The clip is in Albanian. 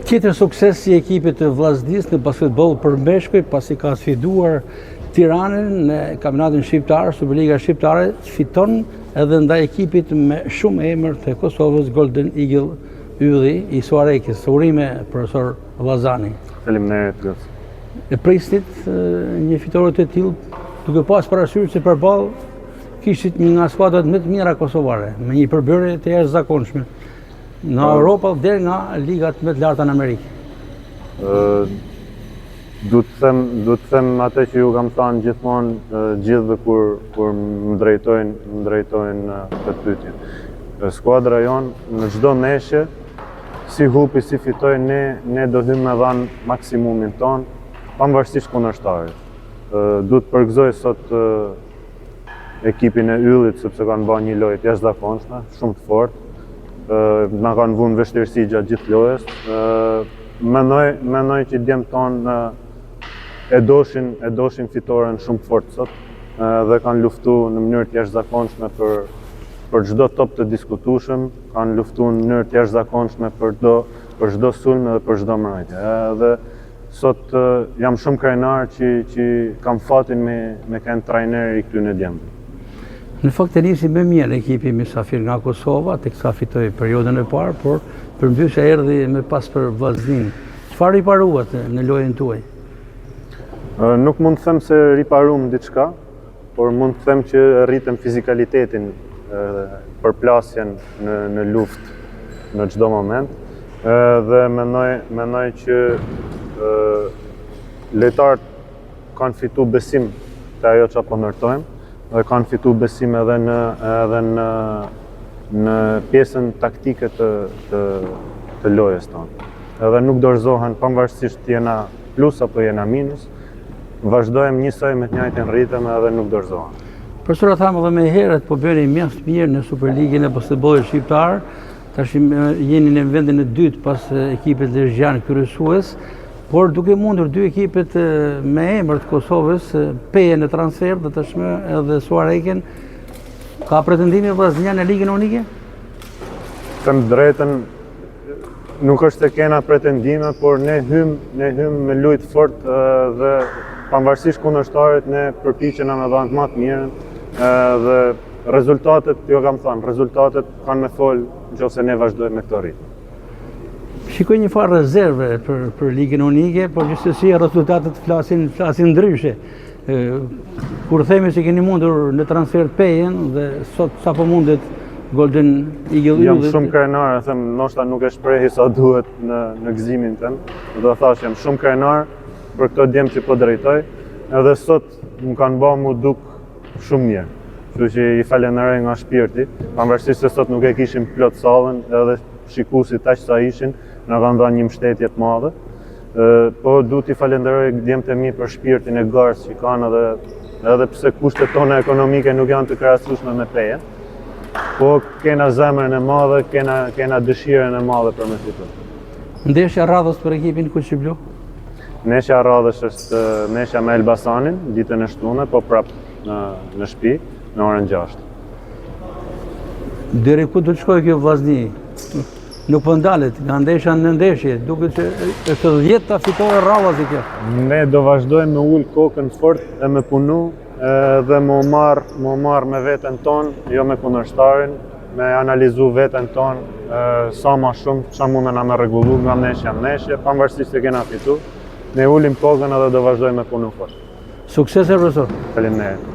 Tjetër sukses i ekipit të Vllaznisë në basketboll për meshkuj, pasi ka sfiduar Tiranën në kampionatin shqiptar, Superliga shqiptare, fiton edhe ndaj ekipit me shumë emër të Kosovës, Golden Eagle Ylli i Suharekës. Urime, profesor Llazani. Faleminderit, Goc. E prisnit një fitore të tillë, duke pas parasysh se përballë kishit një nga skuadrat më të mira kosovare, me një përbërje të jashtëzakonshme. Nga po. Europa deri nga ligat më të larta në Amerikë. Du të them, du të them atë që ju kam thënë gjithmonë gjithëve kur kur më drejtojnë, më drejtojnë këtë pyetje. Skuadra jonë në çdo ndeshje si hupi si fitoi ne ne do hymë me dhanë maksimumin tonë pavarësisht kundërshtarit. Du të përgëzoj sot ekipin e Yllit sepse kanë bërë një lojë të jashtëzakonshme, shumë të fortë. Na kanë vunë vështirësi gjatë gjithë lojës. Mendoj, mendoj që djemtë tonë e doshin, e doshin fitoren shumë fort sot dhe kanë luftu në mënyrë të jashtëzakonshme për për çdo top të diskutueshëm, kanë luftu në mënyrë të jashtëzakonshme për do për çdo sulm dhe për çdo mbrojtje. Dhe Sot jam shumë krenar që, që kam fatin me, me kenë trajner i këtyne djemve. Në fakt e nisi më mirë ekipi mysafir nga Kosova, teksa fitoi periodën e parë, por përmbysja erdhi më pas për Vllazninë. Çfarë riparuat në lojën tuaj? Nuk mund të them se riparum diçka, por mund të them që rritëm fizikalitetin, përplasjen në, në luftë në çdo moment dhe mendoj mendoj që lojtarët kanë fitu besim te ajo që po ndërtojmë dhe kanë fitu besim edhe në edhe në në pjesën taktike të të të lojës tonë. Edhe nuk dorëzohen pavarësisht jena plus apo jena minus, Vazhdojmë njësoj me të njëjtin ritëm edhe nuk dorëzohen. Profesor, e thamë edhe më herët, po bëni mjaft mirë në Superligën e basketbollit shqiptar. Tash jeni në vendin e dytë pas ekipit Lezhjan kryesues, por duke mundur dy ekipet me emër të Kosovës, Pejën në transfertë dhe tashmë edhe Suharekën, ka pretendime Vllaznia në Ligën Unike? Them drejtën, Nuk është se kena pretendime, por ne hym, ne hym me lujt fort dhe pavarësisht kundërshtarit ne përpiqena me dhanë më të mirën dhe rezultatet, jo kam thënë, rezultatet kanë me fol nëse ne vazhdojmë me këtë ritëm. Shikoj një farë rezerve për, për Ligën Unike, por gjithsesi rezultatet flasin, flasin ndryshe. Kur themi se keni mundur në transfertë Pejën dhe sot sapo mundët Golden Eagle Jam shumë krenar, e them, ndoshta nuk e shprehi sa duhet në, në gëzimin tem. Do thash, jam shumë krenar për këto djem që po drejtoj, edhe sot më kanë ba mu duk shumë mirë. Kështu që i falenderoj nga shpirti, pavarësisht se sot nuk e kishim plot sallën, edhe shikuesit aq sa ishin, na kanë dhënë një mbështetje të madhe. Po du t'i falenderoj djemtë e mi për shpirtin e garës që kanë edhe edhe pse kushtet tona ekonomike nuk janë të krahasueshme me Pejën. Po kena zemrën e madhe, kena kena dëshirën e madhe për me fitu. Ndeshja e radhës për ekipin kuqeblu? Ndeshja e radhës është ndeshja me Elbasanin, ditën e shtunë, po prap në në shtëpi, në orën 6. Deri ku do të shkojë kjo Vllazni? Nuk po ndalet, nga ndeshja në ndeshje, duket që është dhjeta fitore radhazi kjo. Ne do vazhdojmë me ul kokën fort e me punu dhe me u marrë, me u marrë me veten tonë, jo me kundërshtarin, me analizu veten tonë sa ma shumë, ça mundena me rregullu nga ndeshja në ndeshje, pavarësisht se kena fitu, ne ulim kokën edhe do vazhdojmë me punu fort. Suksese, profesor! Faleminderit!